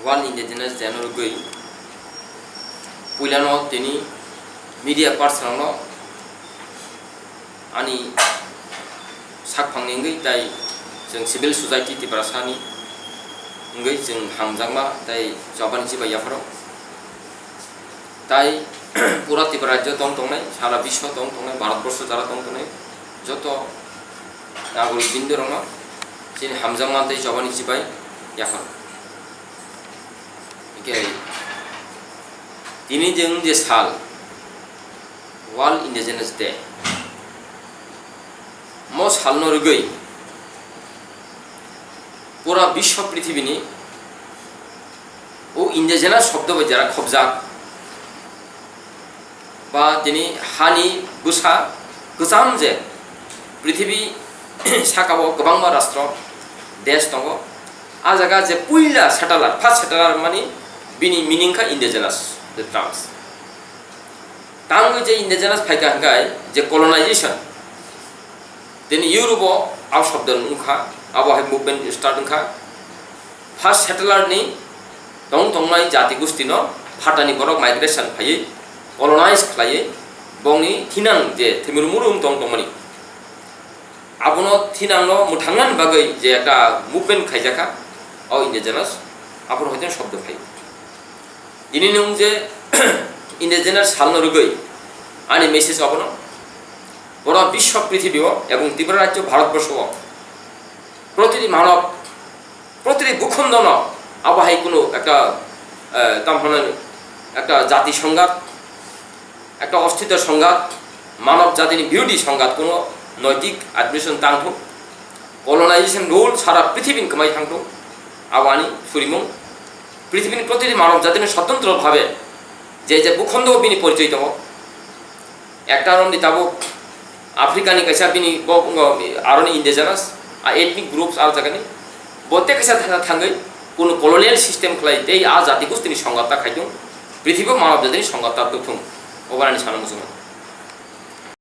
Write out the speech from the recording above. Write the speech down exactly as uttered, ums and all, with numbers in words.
World Indigenous Day no rwgwi puilano tini media person rokno ani sakphangni wngwi tai chwng civil society Tiprasani wngwi chwng hamjakma tai chobani chibai yapharo. Tai pura Tripura rajyo tong tongnai, sara biswa tong tongnai, Bharatborsho jara tong tongnai, joto nagorik bindurokno chini hamjakma tei chobani chibai yaphar. Hingke tini jeng je sal, World Indigenous Day, mo salno rwgwi pura biswa prithibini o indigenous shobdo bai jara khobjak ba tini hani bwsa kwcham je prithibi sakao kwbangma rastro, desh tongo. A jaga je puila settler, first settler mani bini meaning kha indigenous, the terms. Tangwi je indigenous phaikha hwnkhe je colonization, tini Europe o a shobdo wngkha, abo hai movement start wngkha. First settler ni tong tongnai jati gosti no phatani borok migration phaiwi, colonize khlaiwi, bongni thinang je thwimuru muru wng tong tongmani. Abono thinangno mwthangnani bagwi je ekta movement khaijakha, o indigenous, abono hoite shobdo phai. Tini nwng je indigenous salno rwgwi ani message abono, pura biswa prithibio ebong Tripura rajyo Bharatborsho o protiti manob, protiti bhukhondo no abo hai kunu ekta, eh, tam hwnani ekta jati songhat, ekta ostitto songhat, manob jatini birodhi songhat kuno noitik admission tangthung, colonization rule sara prithibini kwmai thangthung, abo ani surimung. Prithibini protiti manob jatini swtantro bhabe je je bhukhondo bini porichoi tongo. Ekta romdi tabuk Africa ni kaisa bini bo wngkha aroni indigenous, a ethnic groups a jagani. Bo tei kaisa thangwi kuno colonial system khlai tei a jati gostini songhat ta khai thung, prithibi manob jatini songhat ta tong thung. Obo ani sana muchungo.